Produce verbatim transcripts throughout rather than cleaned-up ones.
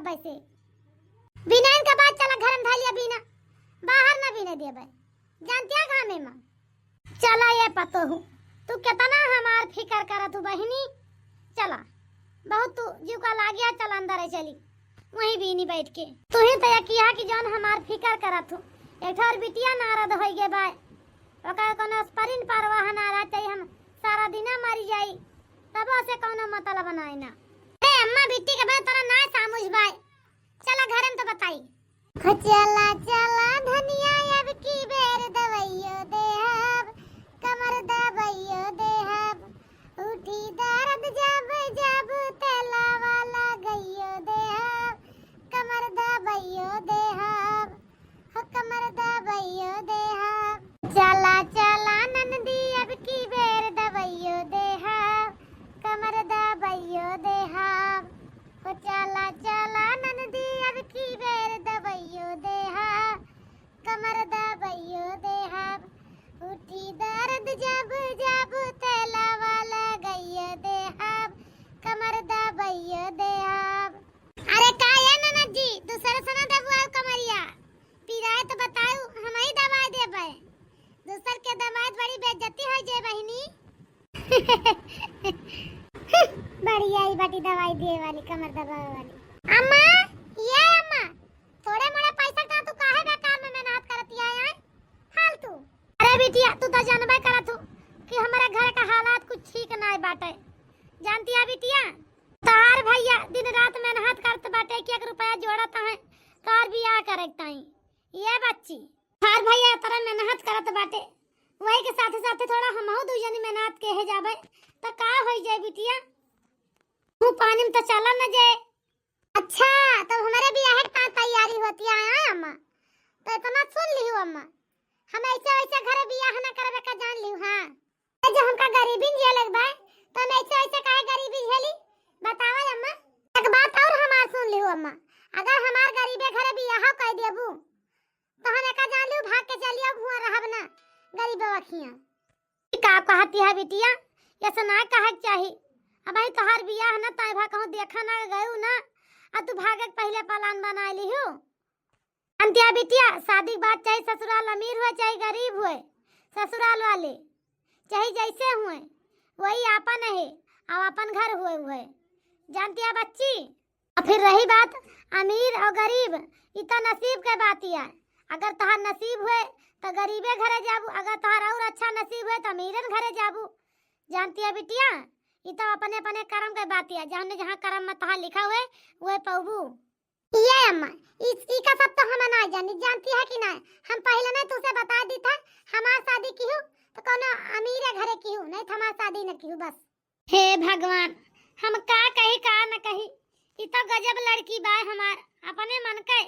वैसे बिनाइन के बाद चला घर में धलिया बीना, बाहर ना बीने देबे, जानतिया घामे में। चला ये पतोहू, तू केतना हमार फिकर करत हू बहिनी। चला, बहुत तू जीव का लागिया, चला अंदर है चली, वहीं बीनी बैठ के। तू ही तो किहा कि जौन हमार फिकर करत हू, एक ठो और बिटिया नारद होई गे बाय, ओकर कोनो स्परिन परवाह ना रह चाहिए, हम सारा दिना मरी जाई, तब से कोनो मतलब नाय ना। ए अम्मा, बिट्टी के बे तोरा नाय सामुझ बाय, चला घरे में तो बताई। हो चला चला धनिया, अब की बेर दवाइयो देहब, कमर दवाइयो देहब, उठी दर्द जब जब तेलावा लगइयो देहब, कमर दवाइयो देहब, हो कमर दवाइयो देहब। चला चला ननदी, अब की बेर दवाइयो देहब, कमर दवाइयो देहब। हो चला चला ननदी, अब की बेर दवाइयो देहब, कमर दवाइयो देहब। उठी दर्द जब जब तेलावा लगइयो देहब, कमर दवाइयो देहब। अरे का ये ननद जी, दूसरे से ना दबवाओ कमरिया, पिराए तो बताओ, हम ही दवाई देबे, दूसर के दवाई बड़ी बेइज्जती हो जाए बहिनी। बढ़िया ही बाटी दवाई दिए वाली, कमर दबावे वाली। अम्मा, ये अम्मा, थोड़े मोड़े पैसा का तू काहे बेकार में मेहनत करती है, हैं? फालतू। अरे बिटिया, तू तो जानबे करत हू कि हमारे घर का हालात कुछ ठीक नाय बाटे, जानती है बिटिया? तोहार भैया दिन रात मेहनत करत बाटे कि एक रुपया जोड़त है तोहार बियाह करे ताई। ये बच्ची, तोहार भैया तरह मेहनत करत बाटे, वही के साथे साथे थोड़ा हमहू दू जनी मेहनत के है जाबे, त का होई जाए बिटिया? मुँह पानी में तो चला न जाए। अच्छा, तब हमारे बियाह के का तैयारी होती है, हाँ अम्मा? तो इतना सुन लिहू अम्मा, हम ऐसे वैसे घरे बियाह ना करबे का जान लिहू, हाँ? ए, जो हमका गरीबी में जिए लग बा, तो हम ऐसे वैसे काहे गरीबी झेली? बतावा अम्मा। एक बात और हमार सुन लिहू अम्मा, अगर हमार गरीबे घरे बियाह कर देबू, तो हम एका जान लिहू भाग के चली अब हुआ रहब ना गरीबवा खिया। ई का कहती है बिटिया, ऐसा ना कहे के चाही। अब भाई तोहार बियाह ना, ताई भा कहूँ देखा ना गयू ना, आ तू भागे के पहले प्लान बना लिहू। अंतिया बिटिया, शादी के बाद चाहे ससुराल अमीर हुए चाहे गरीब हुए, ससुराल वाले चाहे जैसे हुए, वही आपन है, अब आपन घर हुए हुए। जानतिया बच्ची, और फिर रही बात अमीर और गरीब, ई तो नसीब के बात है। अगर तोहार नसीब हुए तो गरीबे घरे जाबू, अगर तोहार और अच्छा नसीब हुए तो अमीरन घरे जाबू। जानतिया बिटिया, ई तो अपने अपने कर्म के बात है, जौने जहाँ कर्म में तोहार लिखा हुए, वह पौबू। ये अम्मा, इस, ई का सब तो हम ना जानी, जानती है कि ना? हम पहले नहीं तुझसे बता दी था, हमार शादी की हूँ तो कोनो अमीरे घरे की हूँ, नहीं तो हमार शादी न की हूँ बस। हे भगवान, हम का कही का न कही, ई तो गजब लड़की बा हमार, अपने मन के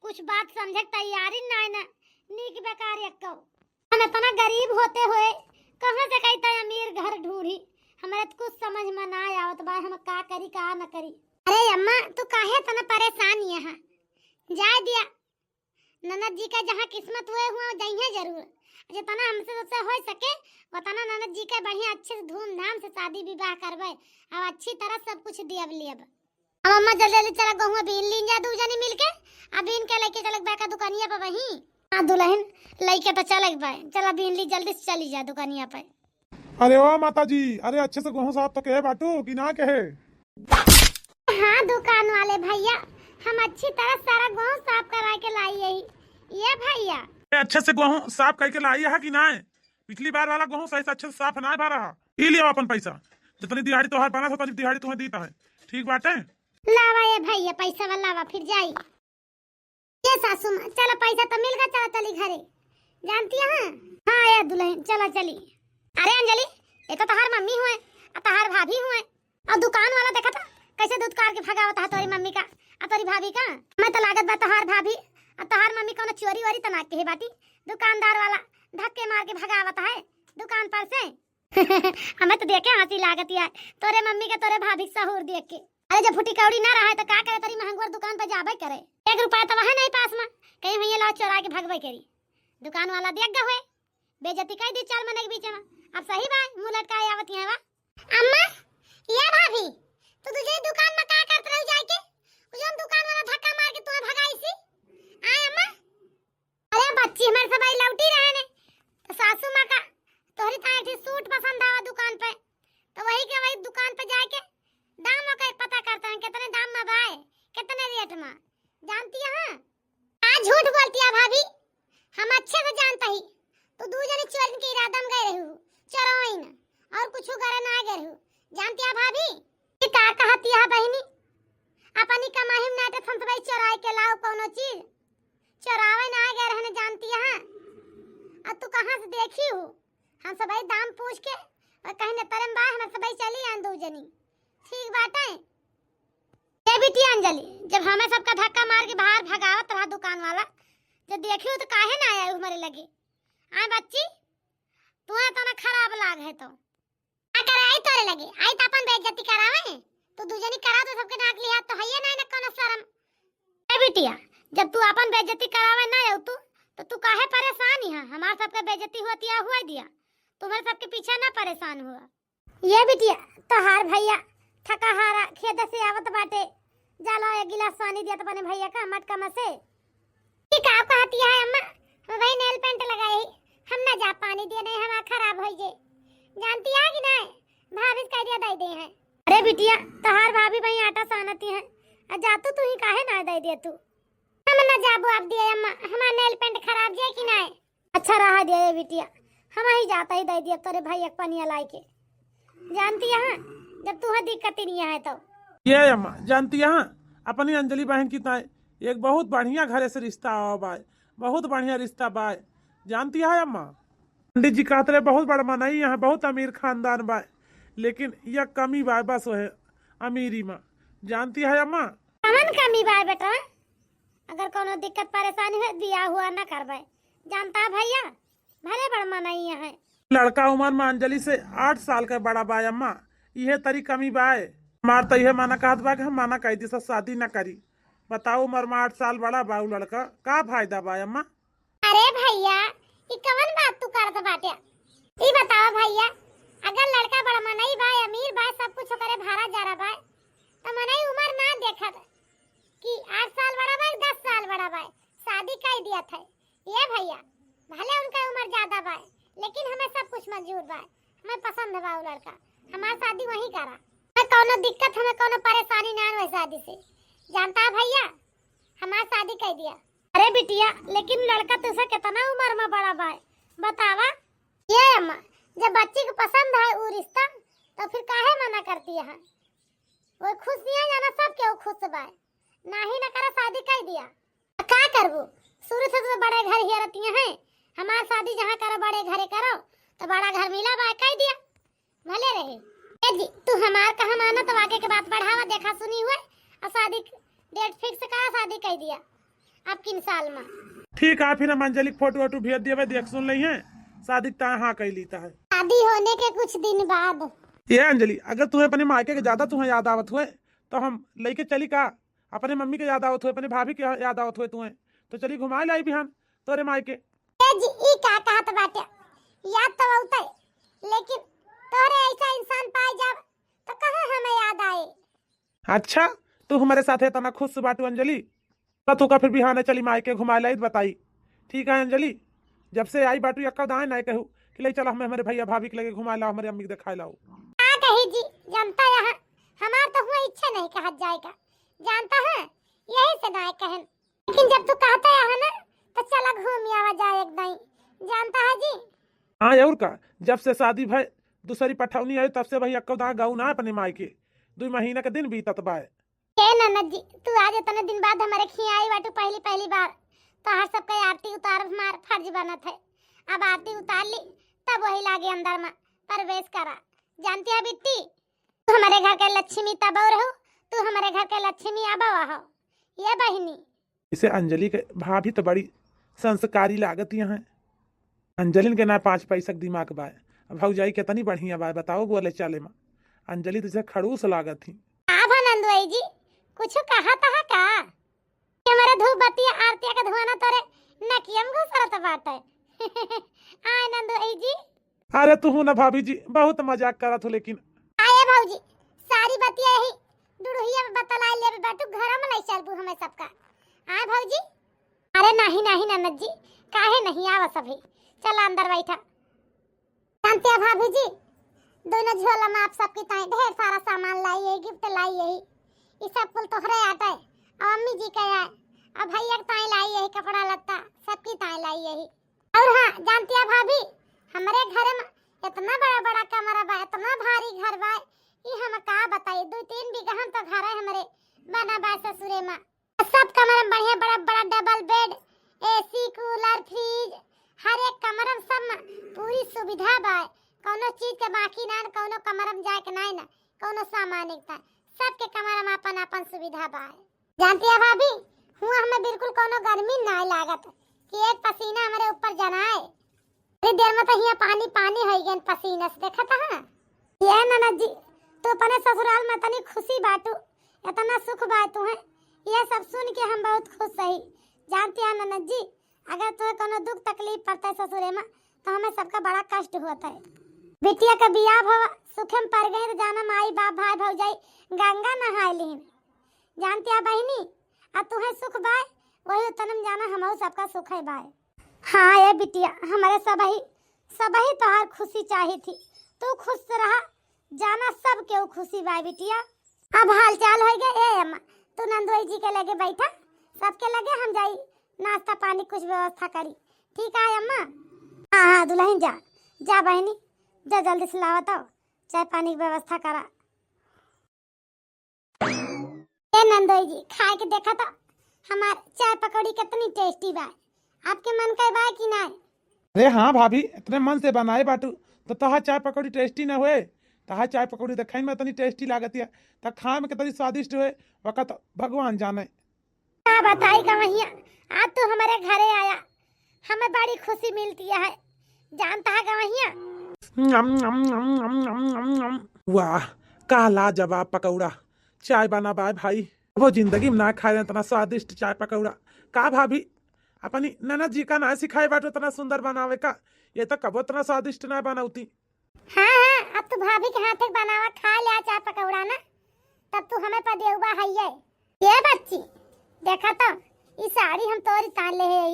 कुछ बात समझे के तैयारी नाय न, नीक बेकार एक्को। हम इतना गरीब होते हुए कहाँ से कही तय अमीर घर ढूंढी, हमरे तो कुछ समझ में ना आवत बा, हम का करी का न करी। अरे अम्मा, तू काहे इतना परेशान यहाँ, जाए दिया, ननद जी का जहाँ किस्मत हुए हुआ जइहे जरूर। जितना हमसे सबसे हो सके उतना ननद जी का बढ़िया अच्छे से धूमधाम से शादी विवाह करबे, अब अच्छी तरह सब कुछ दियब लियब। अब अम्मा जल्दी जल्दी चला गहुआ बीन लीन जा दू जनी मिलके, अब बीन के लेके चलक बा का दुकानिया पर वहीं। हाँ दुल्हन, लेके तो चलक बा, चला बीन ली जल्दी से चली जा दुकानिया पर। अरे ओ माता जी, अरे अच्छे से गोहूँ साफ तो कहे बाटू कि ना कहे? हाँ दुकान वाले भैया, हम अच्छी तरह सारा गोहूँ साफ करा के लाई यही। ये भैया, ए, अच्छे से गोहूँ साफ करके लाई है कि ना? पिछली बार वाला गोहूँ सही से अच्छे से साफ ना भरा है। ई लियो अपन पैसा, जितनी दिहाड़ी तोहार बना था उतनी दिहाड़ी तुम्हें दीता है, ठीक बाटे? लावा ये भैया पैसा वाला लावा, फिर जाई। ये सासू माँ, चला पैसा तो मिल गया, चला चली घरे। जानती है? हाँ ये दुल्हन, चला चली। अरे अंजलि, ये तो तहार मम्मी हुए, आ तहार भाभी हुए, और दुकान वाला देखा था कैसे धुतकार के भगावत है तोरी मम्मी का, आ तोरी भाभी का। मैं तो लागत बा तहार भाभी, आ तहार मम्मी कौनो चोरी वोरी तो ना कहे बाटी, दुकानदार वाला धक्के मार के भगावत है दुकान पर से। हमें तो देखे हँसी लागत है तोरे मम्मी के, तोरे भाभी के सहूर देख के। अरे जब फुटी कौड़ी ना रहा है तो का करे, तोरी महंगुअर दुकान पर जाबे करे। एक रुपया तो वहाँ नहीं पास में, कहीं हुई लाओ चोरा के भगबे करी। दुकान वाला देख गए हुए, बेइज्जती कर दी चाल मने के बीच में। अब सही बा, मुँह लटकाए आवत है वा। अम्मा, ये भाभी, तू दूसरी दुकान में का करत रही जाके? वो जौन दुकान पेट मा। जानती है? का झूठ बोलती है भाभी? हम अच्छे से जानत ही। तू दू जने चोरन के इरादा में गए रहू, चोरवाइन, और कुछ करे ना गए रहू। जानती है भाभी? ये का कहती है बहिनी? अपनी कमाई में नाटे हम सबई चोराई के लाओ कौनो चीज। चोरावे ना गए रहने जानती है। और तू कहाँ से देखी हो? हम सबई दाम पूछ के और कहीं न तरम बा, हम सबई चली आन दू जनी। ठीक बाटे। ए बिटिया अंजलि, जब हमें सबका धक्का मार के बाहर भगावत रहा दुकान वाला, जब देखियो तो काहे ना आया हमारे लगे? आए बच्ची, तू है तो ना खराब लाग है तो। का कराई तोरे लगे? आई तो अपन बेइज्जती करावे। तू दू जनी करा तो सबके नाक लिहा तो हइये ना, ना कोनो शरम। ए बिटिया, जब तू अपन बेइज्जती करावे ना आऊ तू, तो तू काहे परेशान है? हमार सबके बेइज्जती होती है, हुआ दिया। तुम्हारे सबके पीछे ना परेशान हुआ। ये बिटिया, तोहार भैया थका हारा खेत से आवत बाटे, जा लो एक गिलास पानी दिया तो अपने भैया का मटका में से। ये का कहती है अम्मा? हम भाई नेल पेंट लगाए ही, हम ना जा पानी दिए, नहीं हमारा खराब हो जे। जानती है कि नहीं, भाभी से कह दिया दे दे हैं। अरे बिटिया, तोहार भाभी भाई आटा सानती है, आ जा तू, तू ही काहे ना दे दे तू? हम ना जाबो आप दिए अम्मा, हमार नेल पेंट खराब जे कि नहीं। अच्छा रहा दिया ये बिटिया, हम ही जाता ही दे दिया तोरे भाई एक पनिया लाई के। जानती है, जब तू दिक्कत ही नहीं है तो। ये अम्मा, जानती है, अपनी अंजलि बहन की ताई एक बहुत बढ़िया घरे से रिश्ता आवा बाय, बहुत बढ़िया रिश्ता बाय। जानती है अम्मा, पंडित जी कहत रहे बहुत बड़ा मनई है, बहुत अमीर खानदान बाय, लेकिन यह कमी बाय बस वह अमीरी में। जानती है अम्मा? कमन कमी बाय बेटा? अगर कोनो दिक्कत परेशानी हो, बियाह हुआ ना करबे। जानता है भैया, भले बड़ मनई है। लड़का उमर में अंजलि से आठ साल का बड़ा बाय अम्मा, इहे तरी कमी बाय। हमार तो इहे माना कहत बा कि हम माना कह दी, सब शादी ना करी। बताओ, उमर में आठ साल बड़ा बा उ लड़का, का फायदा बाय अम्मा? अरे भैया, ई कवन बात तू करत बाटे? ई बताओ भैया, अगर लड़का बड़ मनई बा, अमीर बा, सब कुछ ओकरे भारा जारा बा, त मनई उमर ना देखत कि आठ साल बड़ा बा, दस साल बड़ा बा, शादी कई दिया था। ये भैया, भले उनका उमर ज्यादा बा, लेकिन हमें सब कुछ मंजूर बा, हमें पसंद बा उ लड़का, हमार शादी वही करा। हमें कौनो दिक्कत, हमें कौनो परेशानी ना आवे शादी से, जानता है भैया, हमार शादी कई दिया। अरे बिटिया, लेकिन लड़का तुझसे कितना उम्र में बड़ा बा, बतावा। ये अम्मा, जब बच्ची को पसंद है उ रिश्ता, तो फिर काहे मना करती है? वो खुश नहीं है, जाना सब केहू खुश बा, नाही ना करा, शादी कई दिया। का करबू, शुरू से तो बड़े घर हियरतिया हैं, हमार शादी जहाँ करो बड़े घरे करो, तो बड़ा घर मिला बा, कई दिया। भले रहे। ए जी, तू हमार कहा माना तो आगे के बात बढ़ावा, देखा सुनी हुए और शादी डेट फिक्स करा, शादी कह दिया अब किन साल में। ठीक है, फिर हम अंजलि के फोटो वोटो भेज दिए, देख सुन लई है, शादी तय हाँ कह लीता है। शादी होने के कुछ दिन बाद। ये अंजलि, अगर तुम्हें अपने मायके के ज्यादा तुम्हें याद आवत हुए तो हम लेके चली का? अपने मम्मी के याद आवत हुए, अपने भाभी के याद आवत हुए तुम्हें, तो चली घुमा लाई बिहान तोरे मायके। ए जी, ई का कहत बाटे? याद तो आवत है, लेकिन तोहरे ऐसा इंसान पाए जाब तो कहाँ हमें याद आए? अच्छा, तू हमारे साथ इतना खुश बाटू अंजलि, तो तू का फिर बिहाने चली मायके घुमा लाई बताई। ठीक है अंजलि, जब से आई बाटू यक्का दाएं ना कहू कि ले चला हमें हमारे भैया भाभी के लगे घुमा लाओ, हमारे अम्मी के दिखाए लाओ। का कही जी, जानता यहाँ हमार तो हुआ इच्छा नहीं कहत जाएगा, जानता है यही से ना कहन। लेकिन जब तू कहता है ना, तो चला घूम आवा जाए एक दाई, जानता है जी। हाँ और का, जब से शादी भय दूसरी पठौनी आई तब से भाई अक्को दाँ गऊ ना अपने मायके, दू महीना के दिन बीतत बाय। ए ननद जी, तू आज इतने दिन बाद हमारे खियाई बाटू पहली पहली बार, तो हर सबके आरती उतार हमार फर्ज बनत है। अब आरती उतार ली, तब वही लागे अंदर में प्रवेश करा। जानती है बिट्टी, तू हमारे घर के लक्ष्मी तब और हो, तू हमारे घर के लक्ष्मी अब हो। ये बहिनी, इसे अंजलि के भाभी तो बड़ी संस्कारी लागत यहाँ है। अंजलिन के ना पाँच पैसा के दिमाग बाय। अब भौजाई कितनी बढ़िया बाय, बताओ बोले चाले में। अंजलि तो जैसे खड़ूस लागत ही। का भा नंदुआई जी, कुछ कहा तहा का? कि हमारे धूप बत्ती आरतिया का धुआं ना तोरे नकियम घुसरत बाटे। आय नंदुआई जी। अरे तू ना भाभी जी, बहुत मजाक करत हो लेकिन। आए भौजी, सारी बतिया यही डुड़ुहिया में बतलाई लेबे बाटू, घर में लाई चलबू हमें सबका। आए भौजी। अरे नहीं नहीं ननद जी, काहे नहीं आवा सभी, चला अंदर बैठा। जानते हैं भाभी जी, दोनों झोला में आप सबकी ताई ढेर सारा सामान लाई है, गिफ्ट लाई है, ये सब कुल तोहरे आटे। अम्मी जी का आए, अब भैया के ताई लाई यही कपड़ा लत्ता, सबकी ताई लाई यही। और हाँ, जानती है भाभी, हमरे घर में इतना बड़ा बड़ा कमरा बा, इतना भारी घर बा, ई हम का बताई। दो तीन बीघा हम तो घर है हमरे बना बा ससुरे में। सब कमरा में बढ़िया बड़ा बड़ा double bed, AC, cooler, fridge, हर एक कमरा में सब में पूरी सुविधा बा। कौनो चीज के बाकी ना, कौनो कमरा में जाए के ना, ना कौनो सामान एक, सबके कमरा में अपन अपन सुविधा बा। जानती है भाभी, हुआ हमें बिल्कुल कौनो गर्मी ना लागत कि एक पसीना हमरे ऊपर जनाए। थोड़ी देर में तो हियाँ पानी पानी हो गए पसीना से, देखा था। ये ननद जी, तू अपने ससुराल में इतनी खुशी बाटू, इतना सुख बा तुहे, ये सब सुन के हम बहुत खुश हई। जानती है ननद जी, अगर तुम्हें कोनो दुख तकलीफ पड़ता है ससुरे में, तो हमें सबका बड़ा कष्ट होता है। बिटिया का बियाह भवा, सुखे में पड़ गए तो जाना माई बाप भाई भौजाई गंगा नहाए लीन। जानती है बहिनी, आ तुहे सुख बाय, वही उतनम जाना हमहू सबका सुख है बाय। हाँ ए बिटिया, हमारे सबही, सबही तोहार खुशी चाही थी। तू खुश रहा, जाना सब केहू खुशी बाय बिटिया। अब हाल चाल हो गए। ए अम्मा, तू नंदोई जी के लगे बैठा, सबके लगे हम जाई नाश्ता पानी कुछ व्यवस्था करी। ठीक है अम्मा? हाँ हाँ दुल्हन जा, जा बहनी, जा जल्दी से लावा तो चाय पानी की व्यवस्था करा। ए नंदोई जी, खाए के देखा तो हमार चाय पकौड़ी कितनी टेस्टी बा। आपके मन का बा कि ना? अरे हाँ भाभी, इतने मन से बनाए बाटू तो तहार चाय पकौड़ी टेस्टी ना होए। तहार चाय पकौड़ी देखे में इतनी टेस्टी लागत है, तो खाए में कितनी स्वादिष्ट होए, वका तो भगवान जाने। का बताई गवहिया, आज तू हमारे घरे आया, हमें बड़ी खुशी मिलती है, जानता है गवहिया। नम, नम, नम, नम, नम, नम, नम। वाह, का लाजवाब पकौड़ा, चाय बना बाय भाई। वो जिंदगी में ना खाए इतना स्वादिष्ट चाय पकौड़ा। का भाभी, अपनी ननद जी का ना सिखाए बाटू इतना सुंदर बनावे का, ये तो कबो इतना स्वादिष्ट ना बनावती। हाँ हाँ, अब तू भाभी के हाथे के बनावा खा ले चाय पकौड़ा ना, तब तू हमें पर देउबा हइये। ये बच्ची, देखा तो, ई साड़ी हम तोरी तान ले है,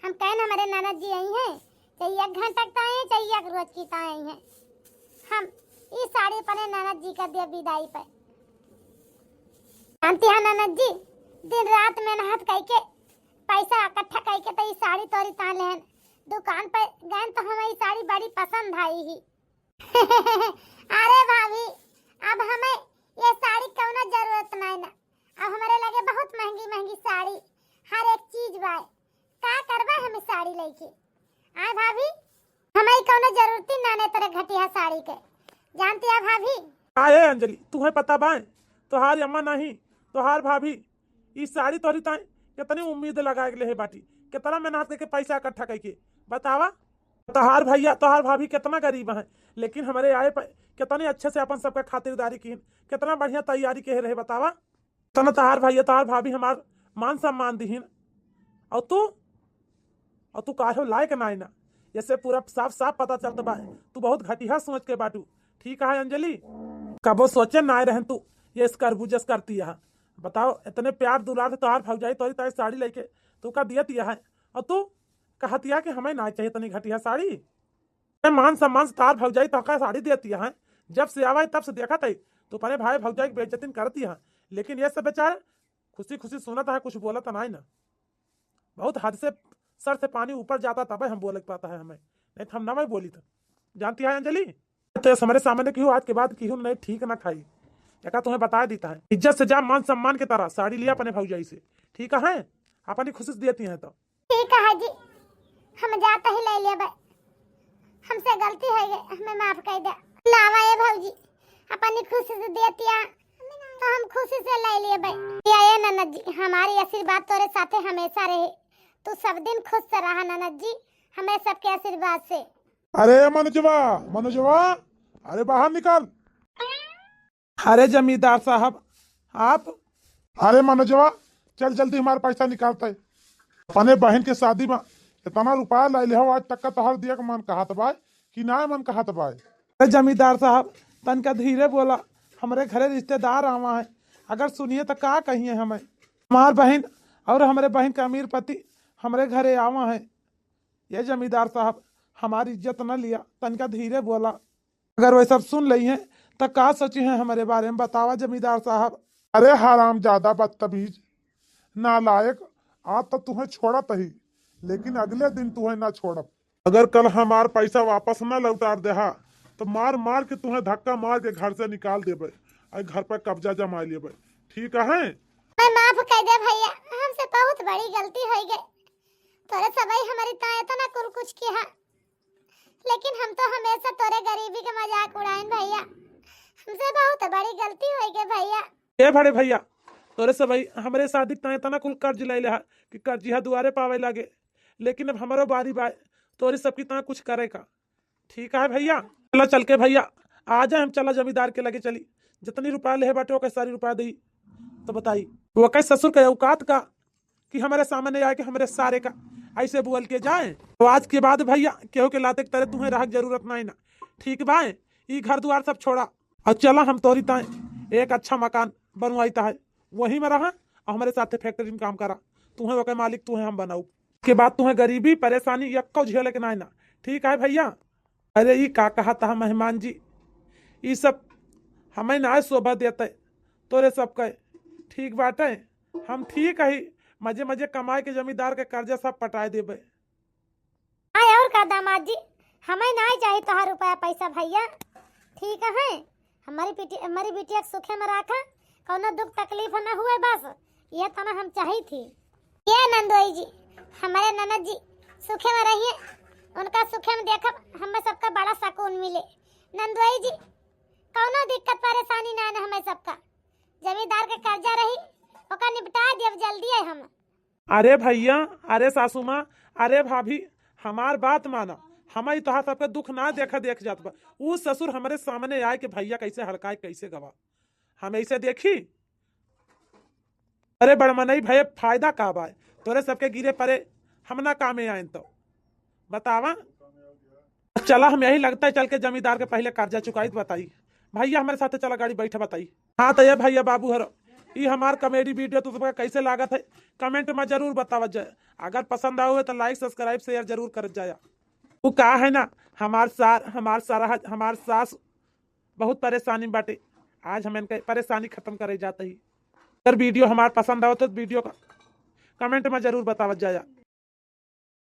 हम कहन हमारे ननद जी आई हैं, चाहे एक घंटा के ताई हैं, चाहे एक रोज की ताई हैं, हम ई साड़ी अपने ननद जी का दिया विदाई पे। जानती है ननद जी, दिन रात मेहनत करके, पैसा इकट्ठा करके तो ई साड़ी तोरी तान लेहन, दुकान पे गए तो हमें ई साड़ी बड़ी पसंद आई ही। अरे भाभी, अब हमें ये साड़ी कौनो जरूरत नहीं ना। अब हमारे लगे बहुत महंगी महंगी साड़ी, हर एक चीज बा। का करबा हम ई साड़ी लेके? आय भाभी, हमें कौनो जरूरत ही ना ने तेरे घटिया साड़ी के। जानती है भाभी? आए अंजलि, तुहे पता बा, तोहार अम्मा नहीं, तोहार भाभी ई साड़ी तोहरी ताई कितनी उम्मीद लगा के लेहे बाटी, कितना मेहनत करके पैसा इकट्ठा करके। बतावा, तोहार भैया, तोहार भाभी कितना गरीब हैं, लेकिन हमारे आए पर कितने अच्छे से अपन सबका खातिरदारी कीन, कितना बढ़िया तैयारी के रहे। बतावा, तना तोहार भैया, तोहार भाभी हमार मान सम्मान दीहिन, और तू, और तू काहे लायक ना है ना, ऐसे पूरा साफ साफ पता चलता बा, तू बहुत घटिया सोच के बाटू। ठीक है अंजलि, कबो सोचे ना रहन तू, ये इस करबू जस करती है। बताओ, इतने प्यार दुलार से तोहार भौजाई तोरी ताई साड़ी लेके तू का दियत है, और तू कहतिया कि हमें ना चाहिए तनी घटिया साड़ी। ए, मान सम्मान से तार भौजाई तोहका साड़ी देती है, जब से आवा है तब से देखत है, तू अपने भाई भौजाई की बेइज्जतिन करती है, लेकिन ये सब बेचारे खुशी खुशी सुनत है, कुछ बोलत नहीं ना। बहुत हद से सर से पानी ऊपर जाता तब हम बोले के पाता है हमें, नहीं तो हम ना मैं बोली था। जानती है अंजलि, तो हमारे सामने क्यों आज के बाद क्यों नहीं ठीक ना खाई, एका तुम्हें बता देता है, इज्जत से जा, मान सम्मान की तरह साड़ी लिया अपने भौजाई से, ठीक है, अपनी खुशी से देती है तो। ठीक है जी, हम जाते ही ले लेबे, हमसे गलती हो गई, हमें माफ कर दे। लावा ए भौजी, अपनी खुशी से देतिया, तो हम खुशी से ले लेबे। या ए ननद जी, हमारी आशीर्वाद तोरे साथे हमेशा रहे, तू सब दिन खुश से रहा ननद जी, हमें सबके आशीर्वाद से। अरे मनोजवा, मनोजवा, अरे बाहर निकल। अरे जमींदार साहब, आप? अरे मनोजवा, चल जल्दी हमार पैसा निकालते। अपने बहन के शादी में इतना रुपया लाई ले हो, आज तक का तोहर दिया के मन कहत बाय कि ना मन कहत बाय? अरे जमींदार साहब, तनका धीरे बोला, हमरे घरे रिश्तेदार आवा है, अगर सुनिए तो का कहिए हमें। हमार बहन और हमरे बहन के अमीर पति हमरे घरे आवा है। ये जमींदार साहब, हमारी इज्जत न लिया, तनका धीरे बोला। अगर वे सब सुन लई हैं, तो का सोची हैं हमारे बारे में, बतावा जमींदार साहब? अरे हरामजादा बदतमीज, नालायक, आज तो तुहें छोड़त ही, लेकिन अगले दिन तुहें ना छोड़ब। अगर कल हमार पैसा वापस ना लौटार देहा, तो मार मार के तुहें धक्का मार के घर से निकाल देबे, और घर पर कब्जा जमा लेबे। ठीक है? मैं माफ कर दे भैया, हमसे बहुत बड़ी गलती हो गई। तोरे सबई हमारी ता इतना कुल कुछ किहा, लेकिन हम तो हमेशा तोरे गरीबी के मजाक उड़ाइन भैया। हमसे बहुत बड़ी गलती हो गई भैया। ए बड़े भैया, तोरे सबई हमरे शादी ता इतना कुल कर्ज ले लेहा कि कर्जिहा दुआरे पावे लागे, लेकिन अब हमरो बारी बाय तोरे सबकी ता कुछ करे का। ठीक है भैया, चला चल के भैया, आ जाए हम, चला जमींदार के लगे चली, जितनी रुपया लेहे बाटे ओके सारी रुपया देई। तो बताई, ओके ससुर के औकात का कि हमरे सामने आए के हमरे सारे का ऐसे बोल के जाए। तो आज के बाद भैया केहू के लाते के तरे तुहें रहक जरूरत नहीं ना, ठीक बाय? ई घर दुआर सब छोड़ा और चला हम तोरी ताए एक अच्छा मकान बनवाई ताहे, वही में रहा और हमरे साथे फैक्ट्री में काम करा। तुहें ओके मालिक, तुहें हम बनाऊ। के बाद तुहें गरीबी परेशानी यक्को झेले के नाय ना, ठीक है भैया? अरे ई का कहा था मेहमान जी, ई सब हमें ना शोभा देते तोरे सब के। ठीक बाटे, हम ठीक है, मजे मजे कमाए के जमींदार के कर्जा सब पटाए देबे। हाँ और का दामाद जी, हमें ना चाहिए तोहार रुपया पैसा भैया, ठीक है? हमारी बेटी, हमारी बिटिया के सुखे में रखा, कौनो दुख तकलीफ न हुए, बस ये तना हम चाही थी। ये नंदोई जी, हमारे ननद जी सुखे में रहिए, उनका सुखे में देखब, हमें सबका बड़ा सुकून मिले। नंदोई जी, कौनो दिक्कत परेशानी ना न हमें सबका, जमींदार के कर्जा रही, ओका निपटा देब जल्दी है हम। अरे भैया, अरे सासू माँ, अरे भाभी, हमार बात माना। हम ही तोहार सबके दुख ना देखा देख जात बा। ऊ ससुर हमरे सामने आए के भैया कैसे हड़काए, कैसे गवा, हम ऐसे देखी? अरे बड़मनई भये, फायदा का बाय? तोरे सबके गिरे परे हम ना कामे आएन तो बतावा। चला, हम यही लगता है चल के जमींदार के पहले कर्जा चुकाई तो बताई। भैया हमरे साथे चला, गाड़ी बैठा बताई। हाँ तो ये भैया बाबू हरो, ई हमार कॉमेडी वीडियो तो सबका कैसे लागत है, कमेंट में जरूर बतावत जाए। अगर पसंद आवे तो लाइक, सब्सक्राइब, शेयर जरूर करत जाया। वो का है ना, हमार सार, हमार सारा, हमार सास बहुत परेशानी में बाटे। आज हम इनके परेशानी खत्म करे जाते ही। अगर वीडियो हमार पसंद आवे तो वीडियो का कमेंट में जरूर बतावत जाया।